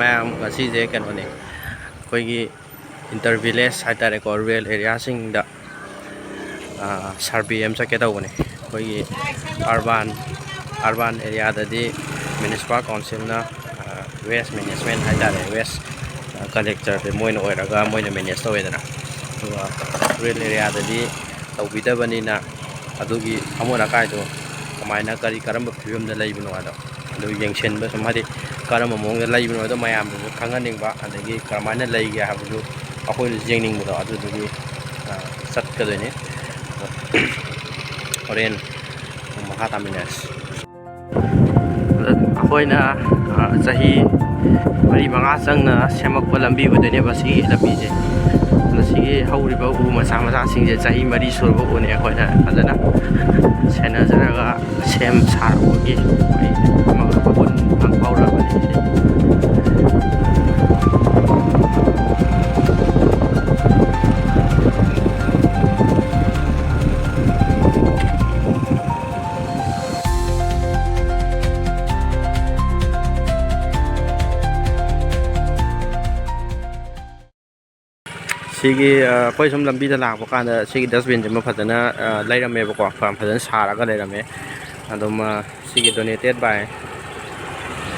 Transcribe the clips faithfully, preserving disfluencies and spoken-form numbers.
ꯃꯌꯥꯝ, ꯉꯁꯤꯁꯦ ꯀꯩꯅꯣꯅꯦ, ꯑꯩꯈꯣꯏꯒꯤ ꯏꯟꯇꯔ ꯚꯤꯂꯦꯖ ꯍꯥꯏꯇꯥꯔꯦꯀꯣ, ꯔꯨꯔꯦꯜ ꯑꯦꯔꯤꯌꯥꯁꯤꯡꯗ ꯁꯔꯚꯦ ꯑꯃ ꯆꯠꯀꯦ ꯇꯧꯕꯅꯦ꯫ ꯑꯩꯈꯣꯏꯒꯤ ꯑꯔꯕꯥꯟ ꯑꯔꯕꯥꯟ ꯑꯦꯔꯤꯌꯥꯗꯗꯤ ꯃ꯭ꯌꯨꯅꯤꯁꯤꯄꯥꯜ ꯀꯥꯎꯟꯁꯤꯜꯅ ꯋꯦꯁ ꯃꯦꯅꯦꯖꯃꯦꯟ ꯍꯥꯏꯇꯥꯔꯦ, ꯋꯦꯁ ꯀꯂꯦꯛꯇꯔꯁꯦ ꯃꯣꯏꯅ ꯑꯣꯏꯔꯒ ꯃꯣꯏꯅ ꯃꯦꯅꯦꯖ ꯇꯧꯋꯦꯗꯅ꯫ ꯑꯗꯨꯒ ꯔꯨꯔꯦꯜ ꯑꯦꯔꯤꯌꯥꯗꯗꯤ ꯇꯧꯕꯤꯗꯕꯅꯤꯅ, ꯑꯗꯨꯒꯤ ꯑꯃꯣꯠ ꯑꯀꯥꯏꯗꯣ ꯀꯃꯥꯏꯅ, ꯀꯔꯤ, ꯀꯔꯝꯕ ꯐꯤꯕꯝꯗ ꯂꯩꯕꯅꯣ ꯍꯥꯏꯗꯣ, ꯑꯗꯨ ꯌꯦꯡꯁꯤꯟꯕ, ꯁꯨꯝ ꯍꯥꯏꯗꯤ ꯀꯔꯝꯕ ꯃꯑꯣꯡꯗ ꯂꯩꯕꯅꯣ ꯍꯥꯏꯗꯣ ꯃꯌꯥꯝꯗꯁꯨ ꯈꯪꯍꯟꯅꯤꯡꯕ, ꯑꯗꯒꯤ ꯀꯔꯝꯍꯥꯏꯅ ꯂꯩꯒꯦ ꯍꯥꯏꯕꯗꯨ ꯑꯩꯈꯣꯏꯅꯁꯨ ꯌꯦꯡꯅꯤꯡꯕꯗꯣ, ꯑꯗꯨꯗꯨꯒꯤ ꯆꯠꯀꯗꯣꯏꯅꯤ꯫ ꯍꯣꯔꯦꯟ ꯃꯈꯥ ꯇꯥꯃꯤꯟꯅꯔꯁꯤ꯫ ꯑꯩꯈꯣꯏꯅ ꯆꯍꯤ ꯃꯔꯤ ꯃꯉꯥ ꯆꯪꯅ ꯁꯦꯝꯃꯛꯄ ꯂꯝꯕꯤ ꯑꯣꯏꯗꯣꯏꯅꯦꯕ ꯁꯤꯒꯤ ꯂꯝꯕꯤꯁꯦ꯫ ꯑꯗꯣ ꯁꯤꯒꯤ ꯍꯧꯔꯤꯕ ꯎ ꯃꯆꯥ ꯃꯆꯥꯁꯤꯡꯁꯦ ꯆꯍꯤ ꯃꯔꯤ ꯁꯨꯔꯕ ꯎꯅꯦ꯫ ꯑꯩꯈꯣꯏꯅ ꯐꯖꯅ ꯁꯦꯟꯅꯖꯔꯒ ꯁꯦꯝ ꯁꯥꯔꯛꯄꯒꯤ ꯃꯩ ꯑꯃꯒ ꯄꯨꯟ ꯐꯪ ꯐꯥꯎꯔꯛꯑꯕꯅꯤ ꯁꯤꯗꯤ꯫ ꯁꯤꯒꯤ ꯑꯩꯈꯣꯏ ꯁꯨꯝ ꯂꯝꯕꯤꯗ ꯂꯥꯛꯄ ꯀꯥꯟꯗ ꯁꯤꯒꯤ ꯗꯁꯕꯤꯟꯁꯤꯃ ꯐꯖꯅ ꯂꯩꯔꯝꯃꯦꯕꯀꯣ, ꯐꯖꯅ ꯁꯥꯔꯒ ꯂꯩꯔꯝꯃꯦ꯫ ꯑꯗꯨꯝ ꯁꯤꯒꯤ ꯗꯣꯅꯦꯇꯦꯠ ꯕꯥꯏ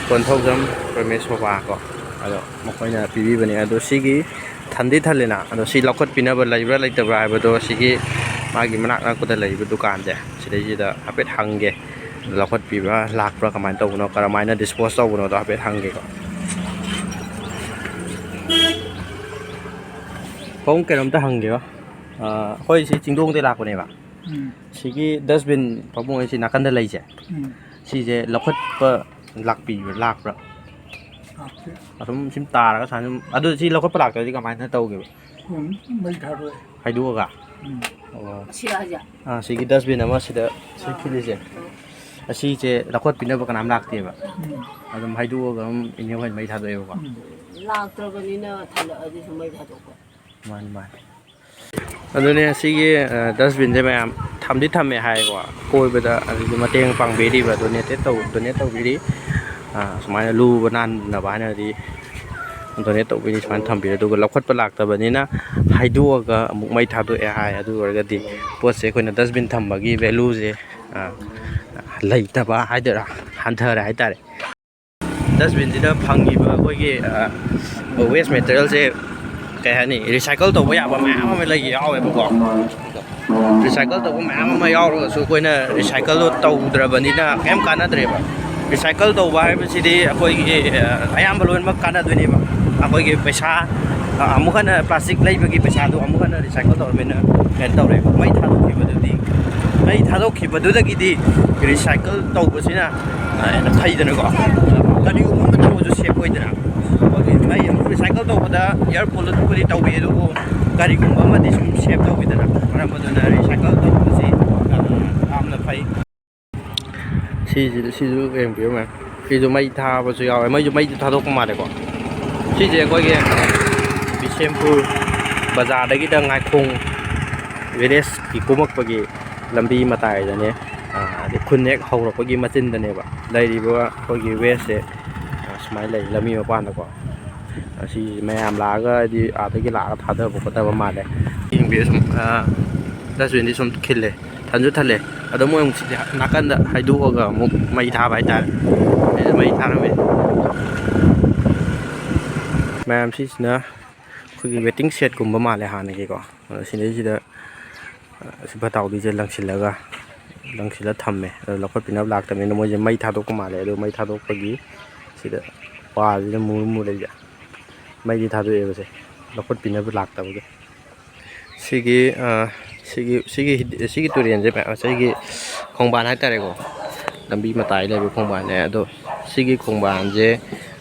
ꯀꯣꯟꯊꯧꯖꯝ ꯔꯃꯦꯁ ꯁꯣꯕꯥ ꯀꯣ, ꯑꯗꯣ ꯃꯈꯣꯏꯅ ꯄꯤꯕꯤꯕꯅꯦ꯫ ꯑꯗꯣ ꯁꯤꯒꯤ ꯊꯟꯗꯤ ꯊꯜꯂꯤꯅ, ꯑꯗꯣ ꯁꯤ ꯂꯧꯈꯠꯄꯤꯅꯕ ꯂꯩꯕ꯭ꯔꯥ ꯂꯩꯇꯕ꯭ꯔꯥ ꯍꯥꯏꯕꯗꯣ ꯁꯤꯒꯤ ꯃꯥꯒꯤ ꯃꯅꯥꯛ ꯅꯛꯄꯗ ꯂꯩꯔꯤꯕ ꯗꯨꯀꯥꯟꯁꯦ ꯁꯤꯗꯩꯁꯤꯗ ꯍꯥꯏꯐꯦꯠ ꯍꯪꯒꯦ꯫ ꯂꯧꯈꯠꯄꯤꯕ꯭ꯔꯥ, ꯂꯥꯛꯄ꯭ꯔꯥ, ꯀꯃꯥꯏꯅ ꯇꯧꯕꯅꯣ, ꯀꯔꯝꯍꯥꯏꯅ ꯗꯤꯁꯄꯣꯖ ꯇꯧꯕꯅꯣꯗꯣ ꯍꯥꯏꯐꯦꯠ ꯍꯪꯒꯦꯀꯣ꯫ ꯄꯥꯕꯨꯡ, ꯀꯩꯅꯣꯝꯇ ꯍꯪꯒꯦꯕ꯫ ꯑꯩꯈꯣꯏ ꯁꯤ ꯆꯤꯡꯗꯣꯡꯗꯩ ꯂꯥꯛꯄꯅꯦꯕ꯫ ꯎꯝ꯫ ꯁꯤꯒꯤ ꯗꯁꯕꯤꯟ, ꯄꯥꯕꯨꯡ, ꯑꯩ ꯁꯤ ꯅꯥꯀꯟꯗ ꯂꯩꯁꯦ, ꯎꯝ꯫ ꯁꯤꯁꯦ ꯂꯧꯈꯠꯄ ꯂꯥꯛꯄꯤꯕ꯭ꯔꯥ, ꯂꯥꯛꯄ꯭ꯔꯥ? ꯂꯥꯛꯇꯦ꯫ ꯑꯗꯨꯝ ꯁꯨꯝ ꯇꯥꯔꯒ ꯁꯨꯃꯥꯏꯅ ꯑꯗꯨꯝ, ꯑꯗꯨ ꯁꯤ ꯂꯧꯈꯠꯄ ꯂꯥꯛꯇ꯭ꯔꯗꯤ ꯀꯃꯥꯏꯅ ꯇꯧꯒꯦꯕ? ꯎꯝ, ꯃꯩ ꯊꯥꯗꯣꯛꯑꯦ꯫ ꯍꯩꯗꯣꯛꯑꯒ? ꯎꯝ꯫ ꯑꯣ꯫ ꯑꯁꯤꯔ ꯍꯥꯏꯁꯦ? ꯑꯥ, ꯁꯤꯒꯤ ꯗꯁꯕꯤꯟ ꯑꯃ ꯁꯤꯗ, ꯁꯤ ꯈꯤꯜꯂꯤꯁꯦ꯫ ꯑꯁꯤꯁꯦ ꯂꯧꯈꯠꯄꯤꯅꯕ ꯀꯅꯥꯝ ꯂꯥꯛꯇꯦꯕ꯫ ꯎꯝ꯫ ꯑꯗꯨꯝ ꯍꯩꯗꯣꯛꯑꯒ ꯑꯗꯨꯝ ꯏꯅꯦ ꯍꯣꯏ ꯃꯩ ꯊꯥꯗꯣꯛꯑꯦꯕꯀꯣ꯫ ꯎꯝ꯫ ꯂꯥꯛꯇ꯭ꯔꯕꯅꯤꯅ ꯊꯜꯂꯛꯑꯗꯤ ꯁꯨꯝ ꯃꯩ ꯊꯥꯗꯣꯛꯄ꯫ ꯃꯥꯅꯤ, ꯃꯥꯅꯤ꯫ ꯑꯗꯨꯅꯦ ꯁꯤꯒꯤ, ꯑ, ꯗꯁꯕꯤꯟꯁꯦ ꯃꯌꯥꯝ ꯊꯝꯗꯤ ꯊꯝꯃꯦ ꯍꯥꯏꯀꯣ, ꯑꯀꯣꯏꯕꯗ ꯑꯗꯨꯒꯤ ꯃꯇꯦꯡ ꯄꯥꯡꯕꯤꯔꯤꯕ, ꯗꯣꯅꯦꯇꯦꯠ ꯇꯧ-, ꯗꯣꯅꯦꯠ ꯇꯧꯕꯤꯔꯤ꯫ ꯁꯨꯃꯥꯏꯅ ꯂꯨꯕ ꯅꯥꯟꯅꯕ ꯍꯥꯏꯅꯗꯤ ꯗꯣꯅꯦꯠ ꯇꯧꯕꯤꯅꯤ꯫ ꯁꯨꯃꯥꯏꯅ ꯊꯝꯕꯤꯔꯦ, ꯑꯗꯨꯒ ꯂꯧꯈꯠꯄ ꯂꯥꯛꯇꯕꯅꯤꯅ ꯍꯥꯏꯗꯣꯛꯑꯒ ꯑꯃꯨꯛ ꯃꯩ ꯊꯥꯗꯣꯛꯑꯦ ꯍꯥꯏ꯫ ꯑꯗꯨ ꯑꯣꯏꯔꯒꯗꯤ ꯄꯣꯠꯁꯦ ꯑꯩꯈꯣꯏꯅ ꯗꯁꯕꯤꯟ ꯊꯝꯕꯒꯤ ꯚꯦꯂꯨꯁꯦ ꯂꯩꯇꯕ ꯍꯥꯏꯗꯣꯏꯔꯥ, ꯍꯟꯊꯔꯦ ꯍꯥꯏꯇꯥꯔꯦ꯫ ꯗꯁꯕꯤꯟꯁꯤꯗ ꯐꯪꯉꯤꯕ ꯑꯩꯈꯣꯏꯒꯤ ꯋꯦꯁ ꯃꯦꯇꯔꯤꯌꯦꯜꯁꯦ ꯀꯩ ꯍꯥꯏꯅꯤ, ꯔꯤꯁꯥꯏꯀꯜ ꯇꯧꯕ ꯌꯥꯕ ꯃꯌꯥꯝ ꯑꯃ ꯂꯩ, ꯌꯥꯎꯋꯦꯕꯀꯣ꯫ ꯔꯤꯁꯥꯏꯀꯜ ꯇꯧꯕ ꯃꯌꯥꯝ ꯑꯃ ꯌꯥꯎꯔꯒꯁꯨ ꯑꯩꯈꯣꯏꯅ ꯔꯤꯁꯥꯏꯀꯜꯗꯣ ꯇꯧꯗ꯭ꯔꯕꯅꯤꯅ ꯀꯩꯝ ꯀꯥꯟꯅꯗ꯭ꯔꯦꯕ꯫ ꯔꯤꯁꯥꯏꯀꯜ ꯇꯧꯕ ꯍꯥꯏꯕꯁꯤꯗꯤ ꯑꯩꯈꯣꯏꯒꯤ ꯑꯌꯥꯝꯕ ꯂꯣꯏꯅꯃꯛ ꯀꯥꯟꯅꯗꯣꯏꯅꯦꯕ꯫ ꯑꯩꯈꯣꯏꯒꯤ ꯄꯩꯁꯥ ꯑꯃꯨꯛ ꯍꯟꯅ ꯄ꯭ꯂꯥꯁꯇꯤꯛ ꯂꯩꯕꯒꯤ ꯄꯩꯁꯥꯗꯣ ꯑꯃꯨꯛ ꯍꯟꯅ ꯔꯤꯁꯥꯏꯀꯜ ꯇꯧꯔꯕꯅꯤꯅ ꯀꯩꯅꯣ ꯇꯧꯔꯦꯕ꯫ ꯃꯩ ꯊꯥꯗꯣꯛꯈꯤꯕꯗꯨꯗꯤ, ꯃꯩ ꯊꯥꯗꯣꯛꯈꯤꯕꯗꯨꯗꯒꯤꯗꯤ ꯔꯤꯁꯥꯏꯀꯜ ꯇꯧꯕꯁꯤꯅ ꯍꯦꯟꯅ ꯐꯩꯗꯅꯀꯣ꯫ ꯀꯔꯤꯒꯨꯝꯕ ꯑꯃ ꯇꯧꯕꯁꯨ ꯁꯦꯞ ꯑꯣꯏꯗꯅ꯫ ꯑꯩꯈꯣꯏꯒꯤ ꯃꯩ ꯑꯃꯨꯛ ꯔꯤꯁꯥꯏꯀꯜ ꯇꯧꯕꯗ ꯏꯌꯥꯔ ꯄꯣꯂꯨꯠꯄꯨꯗꯤ ꯇꯧꯏ, ꯑꯗꯨꯕꯨ ꯀꯔꯤꯒꯨꯝꯕ ꯑꯃꯗꯤ ꯁꯨꯝ ꯁꯦꯞ ꯇꯧꯋꯤꯗꯅ꯫ ꯃꯔꯝ ꯑꯗꯨꯅ ꯔꯤꯁꯥꯏꯀꯜ ꯇꯧꯕꯁꯤ ꯌꯥꯝꯅ ꯐꯩ꯫ ꯁꯤꯁꯤꯗ, ꯁꯤꯁꯨ ꯌꯦꯡꯕꯤꯌꯨ ꯃꯌꯥꯝ, ꯁꯤꯁꯨ ꯃꯩ ꯊꯥꯕꯁꯨ ꯌꯥꯎꯋꯦ꯫ ꯃꯩꯁꯨ, ꯃꯩꯁꯨ ꯊꯥꯗꯣꯛꯄ ꯃꯥꯜꯂꯦꯀꯣ꯫ ꯁꯤꯁꯦ ꯑꯩꯈꯣꯏꯒꯤ ꯕꯤꯁꯦꯝꯄꯨꯔ ꯕꯖꯥꯔꯗꯒꯤꯗ ꯉꯥꯏꯈꯣꯡ ꯚꯤꯂꯦꯖꯀꯤ ꯀꯨꯝꯃꯛꯄꯒꯤ ꯂꯝꯕꯤ ꯃꯇꯥꯏꯗꯅꯦ꯫ ꯑꯗꯩ ꯈꯨꯟ ꯍꯦꯛ ꯍꯧꯔꯛꯄꯒꯤ ꯃꯆꯤꯟꯗꯅꯦꯕ ꯂꯩꯔꯤꯕ ꯑꯩꯈꯣꯏꯒꯤ ꯋꯦꯁꯁꯦ꯫ ꯁꯨꯃꯥꯏꯅ ꯂꯩ ꯂꯝꯕꯤ ꯃꯄꯥꯟꯗꯀꯣ꯫ ꯑꯁꯤ ꯃꯌꯥꯝ ꯂꯥꯛꯑꯒ, ꯍꯥꯏꯗꯤ, ꯑꯥꯗꯒꯤ ꯂꯥꯛꯑꯒ ꯊꯥꯗꯕ ꯈꯣꯠꯇꯕ ꯃꯥꯜꯂꯦ꯫ ꯌꯦꯡꯕꯤꯌꯨ ꯁꯨꯝ, ꯗꯁꯕꯤꯟꯗꯤ ꯁꯨꯝ ꯈꯤꯜꯂꯦ, ꯊꯟꯁꯨ ꯊꯜꯂꯦ꯫ ꯑꯗꯣ ꯃꯣꯏ ꯑꯃꯨꯛ ꯁꯤꯗꯤ ꯅꯥꯀꯟꯗ ꯍꯥꯏꯗꯣꯛꯑꯒ ꯑꯃꯨꯛ ꯃꯩ ꯊꯥꯕ ꯍꯥꯏꯇꯥꯔꯦ꯫ ꯁꯤꯗ ꯃꯩ ꯊꯥꯔꯝꯃꯦ꯫ ꯃꯌꯥꯝ ꯁꯤꯁꯤꯅ ꯑꯩꯈꯣꯏꯒꯤ ꯋꯦꯇꯤꯡ ꯁꯦꯠꯀꯨꯝꯕ ꯃꯥꯜꯂꯦ ꯍꯥꯟꯅꯒꯤꯀꯣ꯫ ꯑꯗꯣ ꯁꯤꯗꯩꯁꯤꯗ ꯁꯤ ꯐꯠꯇ ꯍꯥꯎꯗꯤꯁꯦ ꯂꯪꯁꯤꯜꯂꯒ, ꯂꯪꯁꯤꯜꯂ ꯊꯝꯃꯦ꯫ ꯑꯗꯣ ꯂꯧꯈꯠꯄꯤꯅꯕ ꯂꯥꯛꯇꯕꯅꯤꯅ ꯃꯣꯏꯁꯦ ꯃꯩ ꯊꯥꯗꯣꯛꯄ ꯃꯥꯜꯂꯦ꯫ ꯑꯗꯣ ꯃꯩ ꯊꯥꯗꯣꯛꯄꯒꯤ ꯁꯤꯗ ꯋꯥꯁꯤꯗ ꯃꯨꯔ ꯃꯨꯔ ꯂꯩꯁꯦ ꯃꯩꯗꯤ ꯊꯥꯗꯣꯛꯑꯦꯕꯁꯦ, ꯂꯧꯈꯠꯄꯤꯅꯕ ꯂꯥꯛꯇꯕꯒꯤ꯫ ꯁꯤꯒꯤ, ꯁꯤꯒꯤ, ꯁꯤꯒꯤ, ꯁꯤꯒꯤ ꯇꯨꯔꯦꯟꯁꯦ ꯃꯌꯥꯝ, ꯁꯤꯒꯤ ꯈꯣꯡꯕꯥꯟ ꯍꯥꯏꯇꯥꯔꯦꯀꯣ, ꯂꯝꯕꯤ ꯃꯇꯥꯏ ꯂꯩꯕ ꯈꯣꯡꯕꯥꯟꯅꯦ꯫ ꯑꯗꯣ ꯁꯤꯒꯤ ꯈꯣꯡꯕꯥꯟꯁꯦ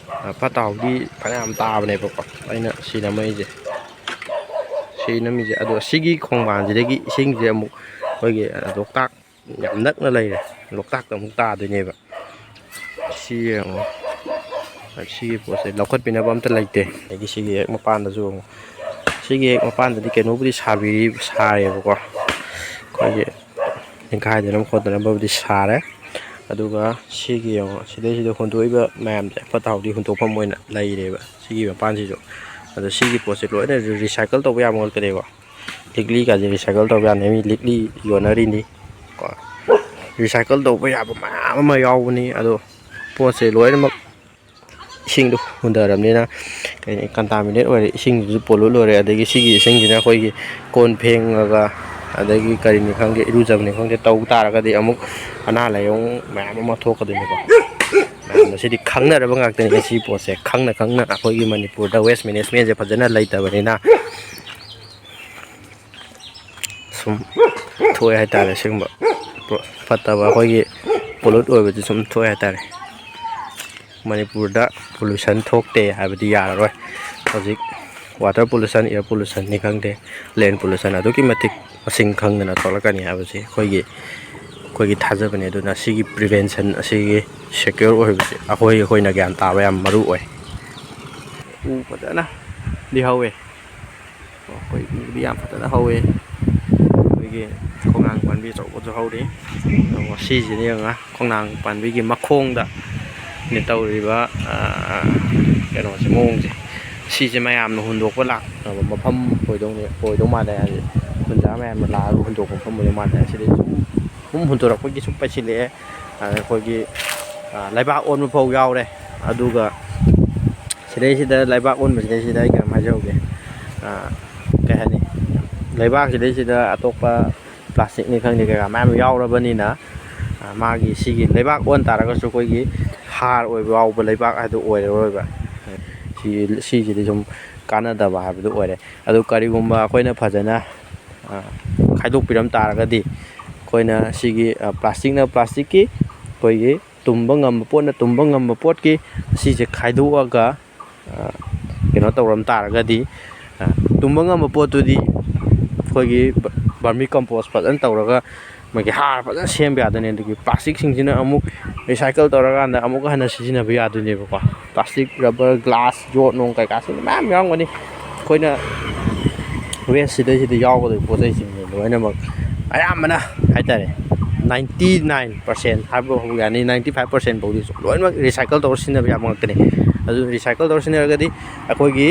ꯐꯠꯇ ꯍꯥꯎꯗꯤ ꯐꯅꯌꯥꯝ ꯇꯥꯕꯅꯦꯕꯀꯣ꯫ ꯑꯩꯅ ꯁꯤ ꯅꯝꯃꯛꯏꯁꯦ, ꯁꯤ ꯅꯝꯃꯤꯁꯦ꯫ ꯑꯗꯣ ꯁꯤꯒꯤ ꯈꯣꯡꯕꯥꯟꯁꯤꯗꯒꯤ ꯏꯁꯤꯡꯁꯦ ꯑꯃꯨꯛ ꯑꯩꯈꯣꯏꯒꯤ ꯂꯣꯛꯇꯥꯛ ꯌꯥꯝ ꯅꯛꯅ ꯂꯩꯔꯦ, ꯂꯣꯛꯇꯥꯛꯇ ꯑꯃꯨꯛ ꯇꯥꯗꯣꯏꯅꯦꯕ꯫ ꯁꯤ ꯌꯦꯡꯉꯣ, ꯁꯤꯒꯤ ꯄꯣꯠꯁꯦ ꯂꯧꯈꯠꯄꯤꯅꯕ ꯑꯝꯇ ꯂꯩꯇꯦ꯫ ꯑꯗꯒꯤ ꯁꯤꯒꯤ ꯍꯦꯛ ꯃꯄꯥꯟꯗꯁꯨ ꯑꯃꯨꯛ, ꯁꯤꯒꯤ ꯍꯦꯛ ꯃꯄꯥꯟꯗꯗꯤ ꯀꯩꯅꯣꯕꯨꯗꯤ ꯁꯥꯕꯤꯔꯤ, ꯁꯥꯔꯦꯕꯀꯣ, ꯑꯩꯈꯣꯏꯒꯤ ꯅꯤꯡꯈꯥꯏꯗꯅꯕ ꯈꯣꯠꯇꯅꯕꯕꯨꯗꯤ ꯁꯥꯔꯦ꯫ ꯑꯗꯨꯒ ꯁꯤꯒꯤ ꯌꯦꯡꯉꯣ, ꯁꯤꯗꯩꯁꯤꯗ ꯍꯨꯟꯗꯣꯛꯏꯕ ꯃꯌꯥꯝꯁꯦ ꯐꯠꯇ ꯍꯥꯎꯗꯤ ꯍꯨꯟꯗꯣꯛꯐꯝ ꯑꯣꯏꯅ ꯂꯩꯔꯦꯕ ꯁꯤꯒꯤ ꯃꯄꯥꯟꯁꯤꯁꯨ꯫ ꯑꯗꯣ ꯁꯤꯒꯤ ꯄꯣꯠꯁꯦ ꯂꯣꯏꯅ recycle ꯇꯧꯕ ꯌꯥꯕ ꯉꯥꯛꯇꯅꯦꯀꯣ꯫ ꯂꯤꯛꯂꯤꯒꯁꯦ recycle ꯇꯧꯕ ꯌꯥꯅꯤ, ꯃꯤ ꯂꯤꯛꯂꯤ ꯌꯣꯟꯅꯔꯤꯅꯤ ꯀꯣ꯫ Recycle ꯇꯧꯕ ꯌꯥꯕ ꯃꯌꯥꯝ ꯑꯃ ꯌꯥꯎꯕꯅꯤ꯫ ꯑꯗꯣ ꯄꯣꯠꯁꯦ ꯂꯣꯏꯅꯃꯛ ꯏꯁꯤꯡꯗꯣ ꯍꯨꯟꯊꯔꯕꯅꯤꯅ ꯀꯩ contaminate ꯑꯣꯏꯔꯦ, ꯏꯁꯤꯡꯗꯨꯁꯨ pollute ꯑꯣꯏꯔꯦ꯫ ꯑꯗꯒꯤ ꯁꯤꯒꯤ ꯏꯁꯤꯡꯁꯤꯅ ꯑꯩꯈꯣꯏꯒꯤ ꯀꯣꯟ ꯐꯦꯡꯉꯒ, ꯑꯗꯒꯤ ꯀꯔꯤꯅꯤ ꯈꯪꯗꯦ, ꯏꯔꯨꯖꯕꯅꯤ ꯈꯪꯗꯦ, ꯇꯧ ꯇꯥꯔꯒꯗꯤ ꯑꯃꯨꯛ ꯑꯅꯥ ꯂꯥꯏꯌꯣꯡ ꯃꯌꯥꯝ ꯑꯃ ꯊꯣꯛꯀꯗꯣꯏꯅꯤꯀꯣ꯫ ꯃꯌꯥꯝ ꯑꯁꯤꯗꯤ ꯈꯪꯅꯔꯕ ꯉꯥꯛꯇꯅꯤ ꯁꯤ ꯄꯣꯠꯁꯦ꯫ ꯈꯪꯅ ꯈꯪꯅ ꯑꯩꯈꯣꯏꯒꯤ ꯃꯅꯤꯄꯨꯔꯗ waste managementꯁꯦ ꯐꯖꯅ ꯂꯩꯇꯕꯅꯤꯅ ꯁꯨꯝ ꯊꯣꯛꯑꯦ ꯍꯥꯏꯇꯥꯔꯦ꯫ ꯁꯤꯒꯨꯝꯕ ꯐꯠꯇꯕ, ꯑꯩꯈꯣꯏꯒꯤ pollute ꯑꯣꯏꯕꯁꯦ ꯁꯨꯝ ꯊꯣꯛꯑꯦ ꯍꯥꯏꯇꯥꯔꯦ꯫ ꯃꯅꯤꯄꯨꯔꯗ pollution ꯊꯣꯛꯇꯦ ꯍꯥꯏꯕꯗꯤ ꯌꯥꯔꯔꯣꯏ꯫ ꯍꯧꯖꯤꯛ water pollution, air pollutionꯅꯤ ꯈꯪꯗꯦ, land pollution ꯑꯗꯨꯛꯀꯤ ꯃꯇꯤꯛ ꯃꯁꯤꯡ ꯈꯪꯗꯅ ꯊꯣꯛꯂꯛꯀꯅꯤ ꯍꯥꯏꯕꯁꯤ ꯑꯩꯈꯣꯏꯒꯤ, ꯑꯩꯈꯣꯏꯒꯤ ꯊꯥꯖꯕꯅꯤ꯫ ꯑꯗꯨꯅ ꯁꯤꯒꯤ prevention ꯑꯁꯤꯒꯤ secure ꯑꯣꯏꯕꯁꯤ ꯑꯩꯈꯣꯏ, ꯑꯩꯈꯣꯏꯅ ꯒ꯭ꯌꯥꯟ ꯇꯥꯕ ꯌꯥꯝ ꯃꯔꯨ ꯑꯣꯏ꯫ ꯎ ꯐꯖꯅꯗꯤ ꯍꯧꯋꯦ꯫ ꯑꯩꯈꯣꯏ ꯎꯗꯤ ꯌꯥꯝ ꯐꯖꯅ ꯍꯧꯋꯦ꯫ ꯑꯩꯈꯣꯏꯒꯤ ꯈꯣꯡꯅꯥꯡ ꯄꯥꯝꯕꯤ ꯑꯆꯧꯕꯁꯨ ꯍꯧꯔꯤ꯫ ꯑꯗꯨꯒ ꯁꯤꯁꯤꯅ ꯌꯦꯡꯉ ꯈꯣꯡꯅꯥꯡ ꯄꯥꯝꯕꯤꯒꯤ ꯃꯈꯣꯡꯗꯅꯦ ꯇꯧꯔꯤꯕ, ꯑ, ꯀꯩꯅꯣꯁꯦ, ꯃꯑꯣꯡꯁꯦ꯫ ꯁꯤꯁꯦ ꯃꯌꯥꯝꯅ ꯍꯨꯟꯗꯣꯛꯄ ꯂꯥꯛꯅꯕ ꯃꯐꯝ ꯑꯣꯏꯗꯧꯅꯦ, ꯑꯣꯏꯗꯧ ꯃꯥꯜꯂꯦ꯫ ꯍꯥꯏꯗꯤ ꯈꯨꯟꯖꯥ ꯃꯌꯥꯝꯅ ꯂꯥꯛꯑꯒ ꯍꯨꯟꯗꯣꯛꯄ ꯃꯐꯝ ꯑꯣꯏꯗꯧ ꯃꯥꯜꯂꯦ꯫ ꯁꯤꯗꯩ ꯁꯨꯝ, ꯁꯨꯝ ꯍꯨꯟꯗꯣꯔꯛꯄꯒꯤ ꯁꯨꯝ ꯄꯩꯁꯤꯜꯂꯛꯑꯦ꯫ ꯑꯗ ꯑꯩꯈꯣꯏꯒꯤ, ꯑ, ꯂꯩꯕꯥꯛ ꯑꯣꯟꯕ ꯐꯥꯎ ꯌꯥꯎꯔꯦ꯫ ꯑꯗꯨꯒ ꯁꯤꯗꯩꯁꯤꯗ, ꯂꯩꯕꯥꯛ ꯑꯣꯟꯕꯁꯤꯗꯩꯁꯤꯗ ꯑꯩ ꯀꯩꯅꯣꯝ ꯍꯥꯏꯖꯍꯧꯒꯦ꯫ ꯑ, ꯀꯩ ꯍꯥꯏꯅꯤ, ꯂꯩꯕꯥꯛꯁꯤꯗꯩꯁꯤꯗ ꯑꯇꯣꯞꯄ plasticꯅꯤ ꯈꯪꯗꯦ, ꯀꯩꯀꯥ ꯃꯌꯥꯝ ꯌꯥꯎꯔꯕꯅꯤꯅ, ꯑ, ꯃꯥꯒꯤ ꯁꯤꯒꯤ ꯂꯩꯕꯥꯛ ꯑꯣꯟ ꯇꯥꯔꯒꯁꯨ ꯑꯩꯈꯣꯏꯒꯤ ꯍꯥꯔ ꯑꯣꯏꯕ ꯌꯥꯎꯕ ꯂꯩꯕꯥꯛ ꯍꯥꯏꯗꯣ ꯑꯣꯏꯔꯔꯣꯏꯕ꯫ ꯁꯤ, ꯁꯤꯁꯤꯗꯤ ꯁꯨꯝ ꯀꯥꯟꯅꯗꯕ ꯍꯥꯏꯕꯗꯨ ꯑꯣꯏꯔꯦ꯫ ꯑꯗꯨ ꯀꯔꯤꯒꯨꯝꯕ ꯑꯩꯈꯣꯏꯅ ꯐꯖꯅ, ꯑ, ꯈꯥꯏꯗꯣꯛꯄꯤꯔꯝ ꯇꯥꯔꯒꯗꯤ, ꯑꯩꯈꯣꯏꯅ ꯁꯤꯒꯤ, ꯑ, plasticꯅ plasticꯀꯤ, ꯑꯩꯈꯣꯏꯒꯤ ꯇꯨꯝꯕ ꯉꯝꯕ ꯄꯣꯠꯅ ꯇꯨꯝꯕ ꯉꯝꯕ ꯄꯣꯠꯀꯤ, ꯑꯁꯤꯁꯦ ꯈꯥꯏꯗꯣꯛꯑꯒ, ꯑ, ꯀꯩꯅꯣ ꯇꯧꯔꯝ ꯇꯥꯔꯒꯗꯤ, ꯑ, ꯇꯨꯝꯕ ꯉꯝꯕ ꯄꯣꯠꯇꯨꯗꯤ ꯑꯩꯈꯣꯏꯒꯤ vermi compost ꯐꯖꯅ ꯇꯧꯔꯒ, ꯃꯣꯏꯒꯤ ꯍꯥꯔ ꯐꯖꯅ ꯁꯦꯝꯕ ꯌꯥꯗꯣꯏꯅꯦ꯫ ꯑꯗꯨꯒꯤ plasticꯁꯤꯡꯁꯤꯅ ꯑꯃꯨꯛ recycle ꯇꯧꯔꯀꯥꯟꯗ ꯑꯃꯨꯛꯀ ꯍꯟꯅ ꯁꯤꯖꯤꯟꯅꯕ ꯌꯥꯗꯣꯏꯅꯦꯕꯀꯣ꯫ Plastic, rubber, glass, ꯌꯣꯠ ꯅꯨꯡ ꯀꯩꯀꯥꯁꯤꯡ ꯃꯌꯥꯝ ꯌꯥꯎꯔꯝꯒꯅꯤ꯫ ꯑꯩꯈꯣꯏꯅ wasteꯁꯤꯗꯩꯁꯤꯗ ꯌꯥꯎꯒꯗꯣꯏꯕ ꯄꯣꯠ ꯆꯩꯁꯤꯡꯁꯦ ꯂꯣꯏꯅꯃꯛ ꯑꯌꯥꯝꯕꯅ ꯍꯥꯏꯇꯥꯔꯦ꯫ ninety nine percent ꯍꯥꯏꯕ ꯐꯥꯎ ꯌꯥꯅꯤ, ninety five percent ꯐꯥꯎꯗꯤ ꯂꯣꯏꯅꯃꯛ recycle ꯇꯧꯔ ꯁꯤꯖꯤꯟꯅꯕ ꯌꯥꯕ ꯉꯥꯛꯇꯅꯤ꯫ ꯑꯗꯨ recycle ꯇꯧꯔ ꯁꯤꯖꯤꯟꯅꯔꯒꯗꯤ ꯑꯩꯈꯣꯏꯒꯤ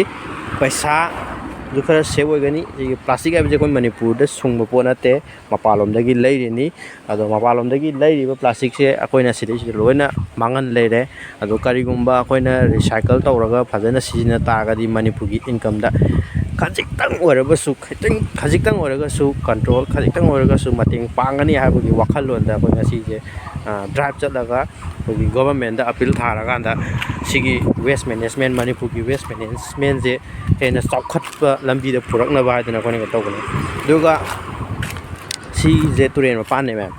ꯄꯩꯁꯥꯁꯨ ꯈꯔ save ꯑꯣꯏꯒꯅꯤ꯫ ꯁꯤꯒꯤ plastic ꯍꯥꯏꯕꯁꯦ ꯑꯩꯈꯣꯏ ꯃꯅꯤꯄꯨꯔꯗ ꯁꯨꯡꯕ ꯄꯣꯠ ꯅꯠꯇꯦ, ꯃꯄꯥꯟꯂꯣꯝꯗꯒꯤ ꯂꯩꯔꯤꯅꯤ꯫ ꯑꯗꯣ ꯃꯄꯥꯟꯂꯣꯝꯗꯒꯤ ꯂꯩꯔꯤꯕ plasticꯁꯦ ꯑꯩꯈꯣꯏꯅ ꯁꯤꯗꯩꯁꯤꯗ ꯂꯣꯏꯅ ꯃꯥꯡꯍꯟ ꯂꯩꯔꯦ꯫ ꯑꯗꯣ ꯀꯔꯤꯒꯨꯝꯕ ꯑꯩꯈꯣꯏꯅ recycle ꯇꯧꯔꯒ ꯐꯖꯅ ꯁꯤꯖꯤꯟꯅ ꯇꯥꯔꯒꯗꯤ ꯃꯅꯤꯄꯨꯔꯒꯤ incomeꯗ ꯈꯖꯤꯛꯇꯪ ꯑꯣꯏꯔꯕꯁꯨ, ꯈꯤꯇꯪ, ꯈꯖꯤꯛꯇꯪ ꯑꯣꯏꯔꯒꯁꯨ control, ꯈꯖꯤꯛꯇꯪ ꯑꯣꯏꯔꯒꯁꯨ ꯃꯇꯦꯡ ꯄꯥꯡꯒꯅꯤ ꯍꯥꯏꯕꯒꯤ ꯋꯥꯈꯜꯂꯣꯟꯗ ꯑꯩꯈꯣꯏ ꯉꯁꯤꯁꯦ, ꯑ, drive ꯆꯠꯂꯒ ꯑꯩꯈꯣꯏꯒꯤ governmentꯗ appeal ꯊꯥꯔꯀꯥꯟꯗ ꯁꯤꯒꯤ waste management, ꯃꯅꯤꯄꯨꯔꯒꯤ waste managementꯁꯦ ꯍꯦꯟꯅ ꯆꯥꯎꯈꯠꯄ ꯂꯝꯕꯤꯗ ꯄꯨꯔꯛꯅꯕ ꯍꯥꯏꯗꯅ ꯑꯩꯈꯣꯏꯅ ꯀꯩꯅꯣ ꯇꯧꯕꯅꯦ꯫ ꯑꯗꯨꯒ ꯁꯤꯁꯦ ꯇꯨꯔꯦꯜ ꯃꯄꯥꯟꯅꯦ ꯃꯌꯥꯝ,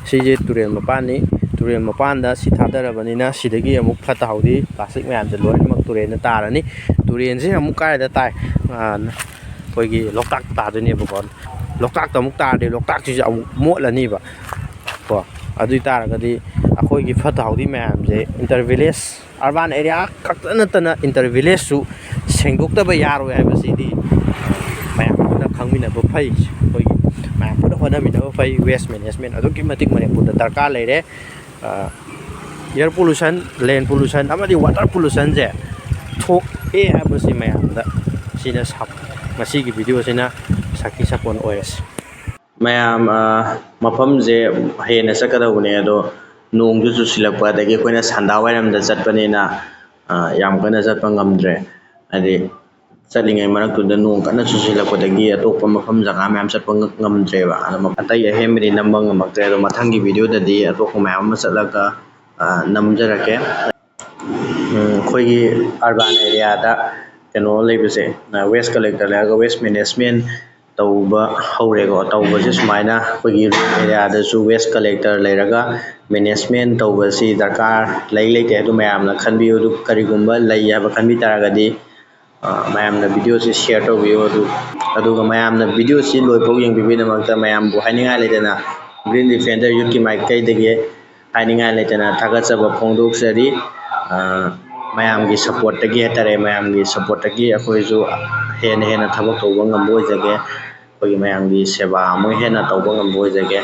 ꯁꯤꯁꯦ ꯇꯨꯔꯦꯜ ꯃꯄꯥꯟꯅꯤ꯫ ꯇꯨꯔꯦꯜ ꯃꯄꯥꯟꯗ ꯁꯤ ꯊꯥꯗꯔꯕꯅꯤꯅ ꯁꯤꯗꯒꯤ ꯑꯃꯨꯛ ꯐꯠꯇ ꯍꯥꯎꯗꯤ plastic ꯃꯌꯥꯝꯁꯦ ꯂꯣꯏꯅꯃꯛ ꯇꯨꯔꯦꯜꯗ ꯇꯥꯔꯅꯤ꯫ ꯇꯨꯔꯦꯜꯁꯤꯅ ꯑꯃꯨꯛ ꯀꯥꯏꯗ ꯇꯥꯏ? ꯑ, ꯑꯩꯈꯣꯏꯒꯤ ꯂꯣꯛꯇꯥꯛ ꯇꯥꯗꯣꯏꯅꯦꯕꯀꯣ꯫ ꯂꯣꯛꯇꯥꯛꯇ ꯑꯃꯨꯛ ꯇꯥꯔꯗꯤ ꯂꯣꯛꯇꯥꯛꯁꯤꯁꯨ ꯑꯃꯨꯛ ꯃꯣꯠꯂꯅꯤꯕ ꯀꯣ꯫ ꯑꯗꯨ ꯑꯣꯏ ꯇꯥꯔꯒꯗꯤ ꯑꯩꯈꯣꯏꯒꯤ ꯐꯠꯇ ꯍꯥꯎꯗꯤ ꯃꯌꯥꯝꯁꯦ inter village, urban area ꯈꯛꯇ ꯅꯠꯇꯅ inter villageꯁꯨ ꯁꯦꯡꯗꯣꯛꯇꯕ ꯌꯥꯔꯣꯏ ꯍꯥꯏꯕꯁꯤꯗꯤ ꯃꯌꯥꯝ ꯄꯨꯟꯅ ꯈꯪꯃꯤꯟꯅꯕ ꯐꯩ꯫ ꯑꯩꯈꯣꯏꯒꯤ ꯃꯌꯥꯝ ꯄꯨꯟꯅ ꯍꯣꯠꯅꯃꯤꯟꯅꯕ ꯐꯩ꯫ Waste management ꯑꯗꯨꯛꯀꯤ ꯃꯇꯤꯛ ꯃꯅꯤꯄꯨꯔꯗ ꯗꯔꯀꯥꯔ ꯂꯩꯔꯦ꯫ ꯑ, air pollution, land pollution ꯑꯃꯗꯤ water pollutionꯁꯦ ꯊꯣꯛꯑꯦ ꯍꯥꯏꯕꯁꯤ ꯃꯌꯥꯝꯗ ꯁꯤꯅ ꯁꯥ-, ꯉꯁꯤꯒꯤ videoꯁꯤꯅ ꯁꯥꯈꯤ ꯁꯥꯄꯣꯟ ꯑꯣꯏꯔꯁꯤ꯫ ꯃꯌꯥꯝ, ꯑ, ꯃꯐꯝꯁꯦ ꯍꯦꯟꯅ ꯆꯠꯀꯗꯧꯕꯅꯦ, ꯑꯗꯣ ꯅꯣꯡꯁꯨ ꯆꯨꯁꯤꯜꯂꯛꯄ, ꯑꯗꯒꯤ ꯑꯩꯈꯣꯏꯅ ꯁꯟꯗꯥ ꯋꯥꯏꯔꯝꯗ ꯆꯠꯄꯅꯤꯅ, ꯑ, ꯌꯥꯝ ꯀꯟꯅ ꯆꯠꯄ ꯉꯝꯗ꯭ꯔꯦ꯫ ꯍꯥꯏꯗꯤ ꯆꯠꯂꯤꯉꯩ ꯃꯔꯛꯇꯨꯗ ꯅꯣꯡ ꯀꯟꯅ ꯆꯨꯁꯤꯜꯂꯛꯄꯗꯒꯤ ꯑꯇꯣꯞꯄ ꯃꯐꯝ ꯖꯒꯥ ꯃꯌꯥꯝ ꯆꯠꯄ ꯉ-, ꯉꯝꯗ꯭ꯔꯦꯕ꯫ ꯑꯗꯣ ꯃ-, ꯑꯇꯩ ꯑꯍꯦꯟꯕꯗꯤ ꯅꯝꯕ ꯉꯝꯃꯛꯇ꯭ꯔꯦ꯫ ꯑꯗꯣ ꯃꯊꯪꯒꯤ videoꯗꯗꯤ ꯑꯇꯣꯞꯄ ꯃꯌꯥꯝ ꯑꯃ ꯆꯠꯂꯒ, ꯑ, ꯅꯝꯖꯔꯛꯀꯦ꯫ ꯎꯝ, ꯑꯩꯈꯣꯏꯒꯤ urban areaꯗ ꯀꯩꯅꯣ ꯂꯩꯕꯁꯦ, ꯑ, waste collector ꯂꯩꯔꯒ waste management ꯇꯧꯕ ꯍꯧꯔꯦꯀꯣ꯫ ꯇꯧꯕꯁꯦ ꯁꯨꯃꯥꯏꯅ ꯑꯩꯈꯣꯏꯒꯤ areaꯗꯁꯨ waste collector ꯂꯩꯔꯒ management ꯇꯧꯕꯁꯤ ꯗꯔꯀꯥꯔ ꯂꯩ ꯂꯩꯇꯦ ꯍꯥꯏꯕꯗꯨ ꯃꯌꯥꯝꯅ ꯈꯟꯕꯤꯌꯨ꯫ ꯑꯗꯨ ꯀꯔꯤꯒꯨꯝꯕ ꯂꯩ ꯍꯥꯏꯕ ꯈꯟꯕꯤ ꯇꯥꯔꯒꯗꯤ, ꯑ, ꯃꯌꯥꯝꯅ videoꯁꯤ share ꯇꯧꯕꯤꯌꯨ꯫ ꯑꯗꯨ, ꯑꯗꯨꯒ ꯃꯌꯥꯝꯅ videoꯁꯤ ꯂꯣꯏꯐꯥꯎ ꯌꯦꯡꯕꯤꯕꯒꯤꯗꯃꯛꯇ ꯃꯌꯥꯝꯕꯨ ꯍꯥꯏꯅꯤꯡꯉꯥꯏ ꯂꯩꯇꯅ Green Defender Youthꯀꯤ ꯃꯥꯏꯀꯩꯗꯒꯤ ꯍꯥꯏꯅꯤꯡꯉꯥꯏ ꯂꯩꯇꯅ ꯊꯥꯒꯠꯆꯕ ꯐꯣꯡꯗꯣꯛꯆꯔꯤ꯫ ꯑ, ꯃꯌꯥꯝꯒꯤ supportꯇꯒꯤ ꯍꯥꯏꯇꯥꯔꯦ, ꯃꯌꯥꯝꯒꯤ supportꯇꯒꯤ ꯑꯩꯈꯣꯏꯁꯨ ꯍꯦꯟꯅ ꯍꯦꯟꯅ ꯊꯕꯛ ꯇꯧꯕ ꯉꯝꯕ ꯑꯣꯏꯖꯒꯦ꯫ ꯑꯩꯈꯣꯏꯒꯤ ꯃꯌꯥꯝꯒꯤ ꯁꯦꯕꯥ ꯑꯃꯨꯛ ꯍꯦꯟꯅ ꯇꯧꯕ ꯉꯝꯕ ꯑꯣꯏꯖꯒꯦ꯫